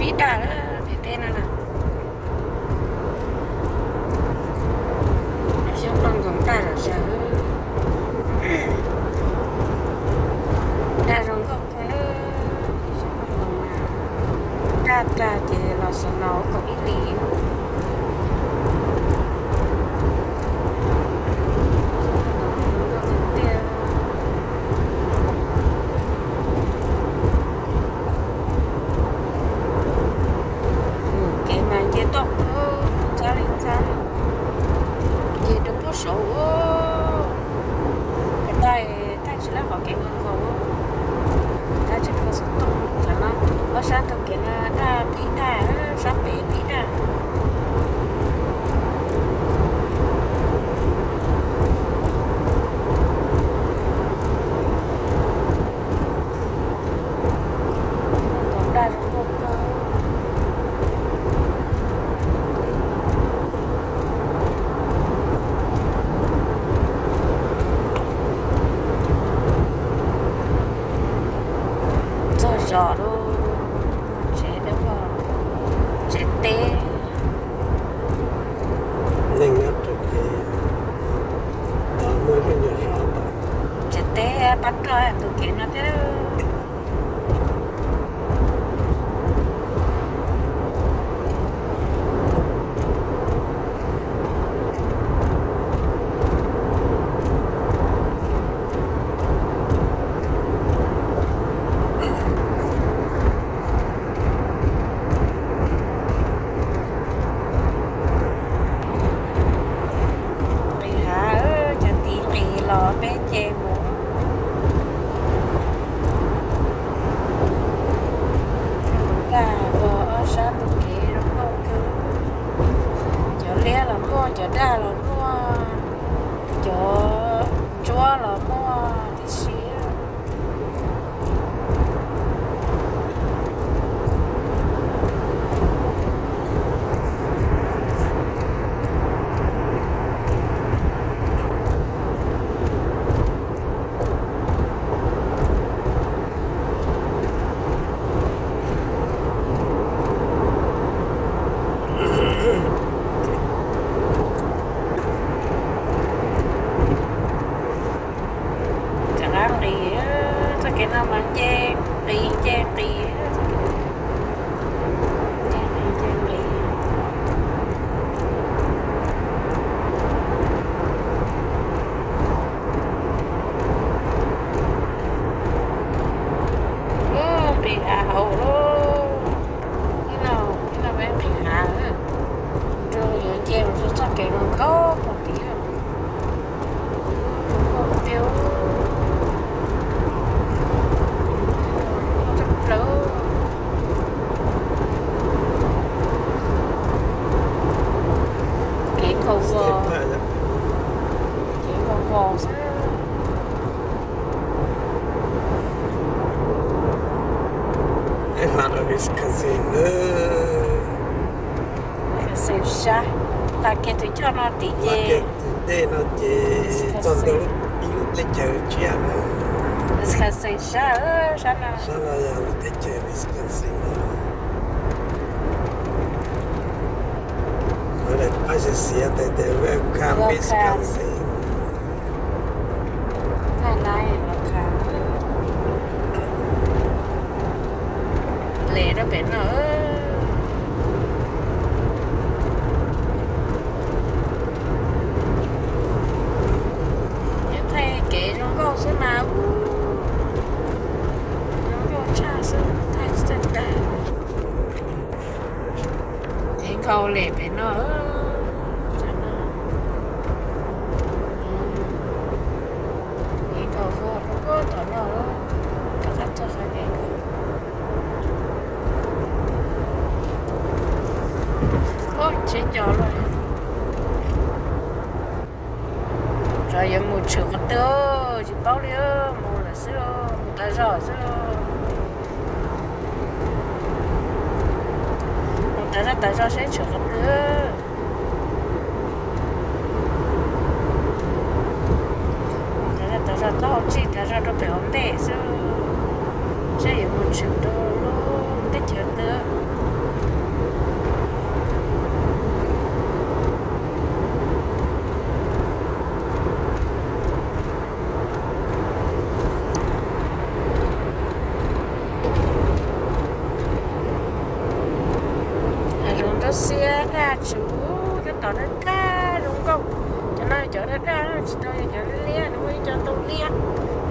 Ib daj lawm pem teb no na. Xyoob nplooj nkoos daj zom zaws. Daj zoo nkauj kawg. Xyoob nplooj nkoos na, daj tag ces los snow kaum ib hlis. Xyoob nplooj nkoos zoo nkauj tiag tiag. Kev mas nce toj kawg, ntxhab li ntxhab, nce rau puag saud. Kev tais, tais tsis lab qhov kev nkaus nkaus, tais tsis kho xov tooj. Tam no ob sab ntug kev no daj pib daj, sab pem pib daj. Nkaus daj zoo nkauj kawg. Txog zos lawm, tsev dawb vog, tsev teb. Neeg nyob raws kev, muaj ib lub nyuag zos tod. Tsev teb pab roj tus kev no thiab. Nqis hav, cov tiv nqis los peb nce mus. Tus daj vog ob sab ntug kev zoo nkauj kawg. Cov liab los muaj, cov daj los muaj, cov ntsuab los muaj tib si. Rov qab nqis, txoj kev no mas nce nqis nce nqis, nce nqis nce nqis. Nqis hav hauv lauj. Ib no, ib no peb nqis hav, rau yuav nce mus rau txoj kev nkhaus puag tid. Zoo nkauj tiag. Nkauj tshaj plaws. Kev nkhaus vos, kev nkhaus vos xwb. Peb hla rau Wisconsin na. Wisconsin sab, hla kiag tus choj no tim ces, tus dej no ces txog ntua ib lub teb chaws tshiab na. Wisconsin sab, sab no, sab no yog lub teb chaws Wisconsin no. Lawv daim paj xiav xiav tes tes Welcome Wisconsin. Thaij lawv los khav, les rau pem no. Thaij kev zoo nkauj xwb mas, zoo nkauj tshaj xwb, thaij tsis tag. Kev nkhaus les pem no. Kev nkhaus tom no, rov qab txog qhov kev nkhaus. Tsheb cos lawm. Tsam yuav mus tshwm qhov twg tsis paub li, mus lawm xwb, mus tas zog xwb. Mus tas zog tas zog seb tshwm qhov twg. Mus tas zog tas zog taub hau tsij tas zog rau pem hauv ntej xwb, seb yuav mus tshwm rau lub teb chaws twg. Xiab daj tswv, tab tom daj daj zoo nkauj. Cov no cov daj daj tsis tau yog cov liab liab, nws muaj ib co ntoo liab,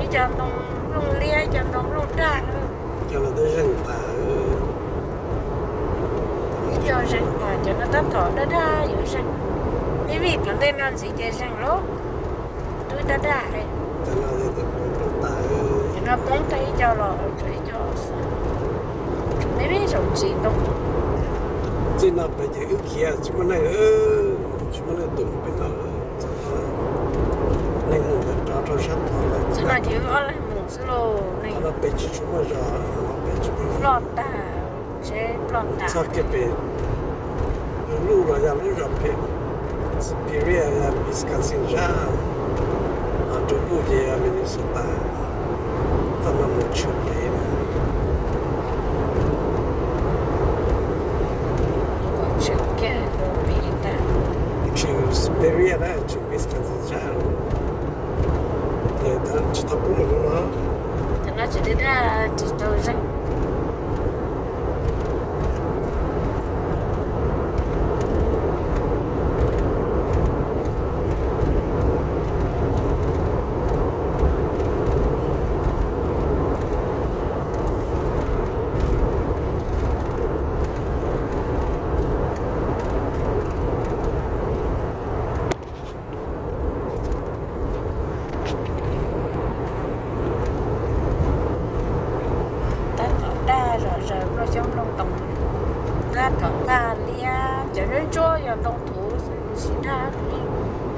ib co ntoo nplooj liab, ib co ntoo nplooj daj. Cov no twb zeeg tas. Ib co zeeg tas, cov no tab tom daj daj yuav zeeg. Ib vij tom ntej no ntxiv ces zeeg lauj. Twb daj daj. Cov no poob tag ib co los tseem ib co, tseem me me saum ntsis ntoo. Txij no pem ces wb khiav tsis muaj neeg, tsis muaj neeg tus pem no. Neeg mus rov rau sab tod lawm. Txij no ces wb ob leeg mus xwb lauj. Qhov no pem tsis tshua muaj zos, pem tsis muaj zos. Ploj tag, tsheb ploj tag. Txog kiag pem lub los yog lub zos pem Superior, Wisconsin sab, ho rau lub ces Minnesota. Txoj no mus tshwm pem, tshwm Superior na, tshwm Wisconsin sab. Tsis tau poob mus no. Cov no tsis daj daj, tsis tau zeeg. Tab tom daj zom zaws nplooj xyoob nplooj ntoos, tab tom daj liab, cov ntsuab ntsuab yog ntoo thuv, tab sis daj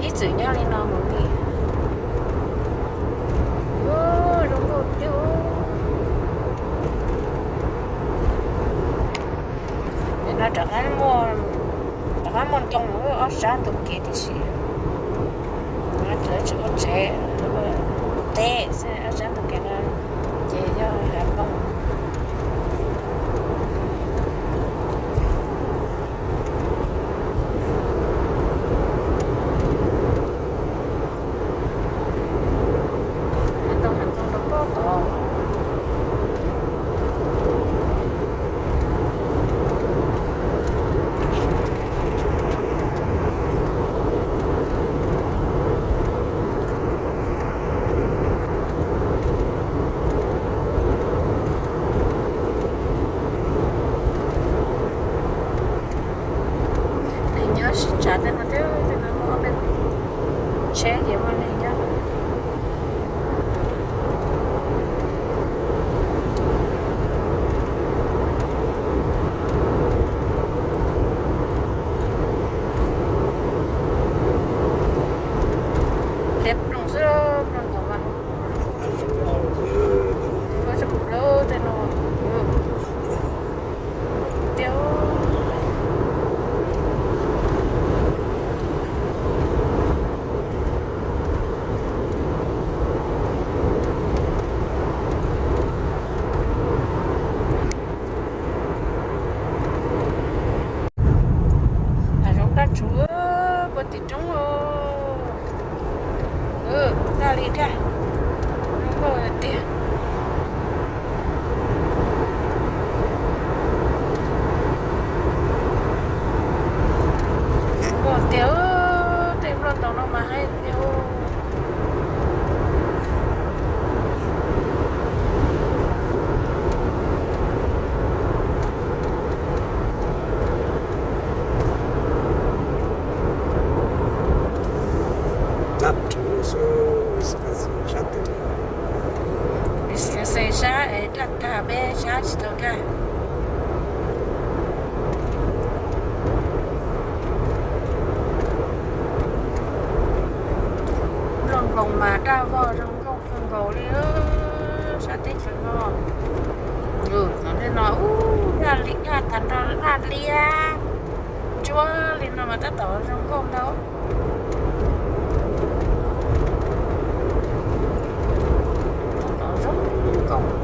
ib txwm nyob li no mus li. Zoo nkauj tiag. Pem no rov qab muaj, rov qab muaj ntoo ob sab ntug kev tib si. Lawv tseem ua tsev, ua teb xwb, ob sab ntug kev no ces yog hav ntoo. Hav ntoo, hav ntoo rau pem tod. Neeg nyob sib ntshav tej no thiab, tej no muaj ob peb, tsheb ces muaj neeg nyob. Liab ploog xwb, ploog ntoo mas. Ua tsaug plaub tej no. Tiag. Hav zoov daj tswv puag tim roob. Daj li daj, zoo nkauj tiag. Zoo nkauj tiag, tej nplooj ntoos no mas haib tiag. Wisconsin sab es daj tag, peb sab tsis tau daj. Nplooj nkoos mas daj vog zoo nkauj kawg nkaus li sab teb chaws no. Qhov no ub, daj li daj tag nrho, daj liab ntsuab li no mas tab tom zoo nkauj ntau. Tab tom zoo nkauj.